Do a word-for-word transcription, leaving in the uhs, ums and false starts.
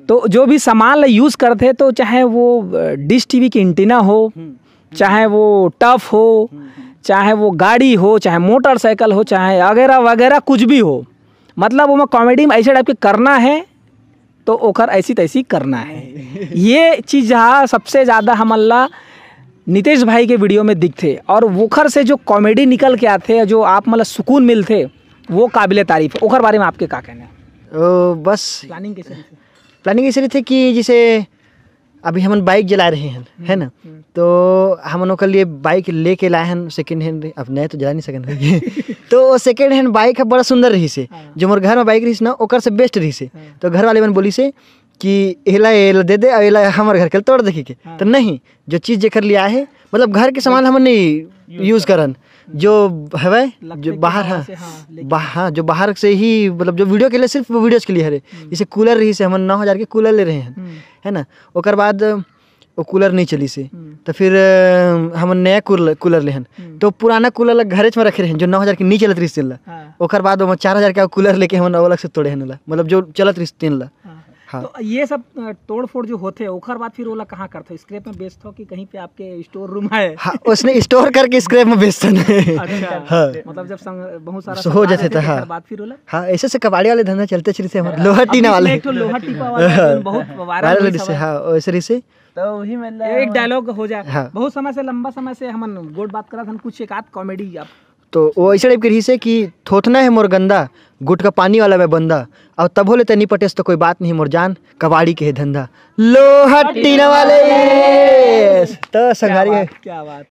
तो जो भी सामान ला यूज करथे, तो चाहे वो डिश टीवी की एंटीना हो, चाहे वो टफ हो, चाहे वो गाड़ी हो, चाहे मोटरसाइकिल हो, चाहे वगैरह वगैरह कुछ भी हो, मतलब ओमा कॉमेडी में ऐसे टाइप के करना है, तो ओकर ऐसी तैसी करना है। ये चीज हा सबसे ज्यादा हमन ला नितेश भाई के वीडियो में दिखथे, और ओखर से जो कॉमेडी निकल के आथे, जो आप मन ला सुकून मिलथे, वो काबिले तारीफ है। ओखर बारे में आपके का कहना है? ओ, बस प्लानिंग कैसे रहिथे? प्लानिंग ऐसे रहिथे कि जैसे अभी हमन बाइक जला रहे हैं, है ना? तो हमन ओकर लिए बाइक लेके लाए हैं सेकेंड हैंड। अब नया तो जला नहीं सकन, तो सेकेंड हैंड बाइक है, बड़ा सुंदर रहिसे। जो मोर घर में बाइक रहिस ना, ओकर से बेस्ट रहिसे। तो घर वाले मन बोलिसे कि एला एला दे दे, और एला हमर घर के तोड़ देखी के। तो नहीं, जो चीज जेकर लिए आए है, मतलब घर के सामान हमन नहीं यूज करन, जो हवय, जो बाहर, हाँ, हाँ, जो बाहर से ही, मतलब जो वीडियो के लिए, सिर्फ वीडियोज के लिए हरे। जैसे कूलर रहिसे, हमन नौ हजार के कूलर ले रहे हैं, है ना? ओकर बाद वो कूलर नहीं चलिसे, तो फिर अ, हमन नया कूलर कूलर लेहन। तो पुराना कूलर ला घरेच में रखे रहेन, जो नौ हजार के नहीं चलत रहिस तेन ला। ओकर बाद ओमा चार हजार के कूलर लेके हमन अलग से तोड़े हन ओला, मतलब जो चलत रहिस तेन ला। हाँ। तो ये सब अ, तोड़ फोड़ जो होथे, ओकर बाद फिर ओला कहाँ करथो? स्क्रैप में बेचथो कि कहीं पे आपके स्टोर रूम है? हाँ, उसने स्टोर करके स्क्रैप में बेचथन। अच्छा। हाँ। मतलब जब संग, बहुत सारा हो सामान जाथे रहथे, तो हाँ। ओकर बाद फिर ओला हाँ, ऐसे से कबाड़ी वाले धंधा चलते चलते हमारे लोहा टीना इसमें वाले। एक ठो लोहा टीपा वाला है, बहुत वायरल वायरल हुई रिसे, सब है। हाँ, ऐसे रिसे। तो वही मतलब एक डायलॉग हो जाए। हाँ। बहुत समय से, लंबा समय से हमन गोठ बात करत हन, कुछ एक आध कॉमेडी आप तो वो ऐसे टाइप के रहिसे कि थोथना है मोर गंदा, गुटका पानी वाला मैं बंदा, और तभो ले तनी पटेस तो कोई बात नहीं मोर जान, कबाड़ी के है धंधा, लोहा टीना वाले। तो संगारी है। क्या बात।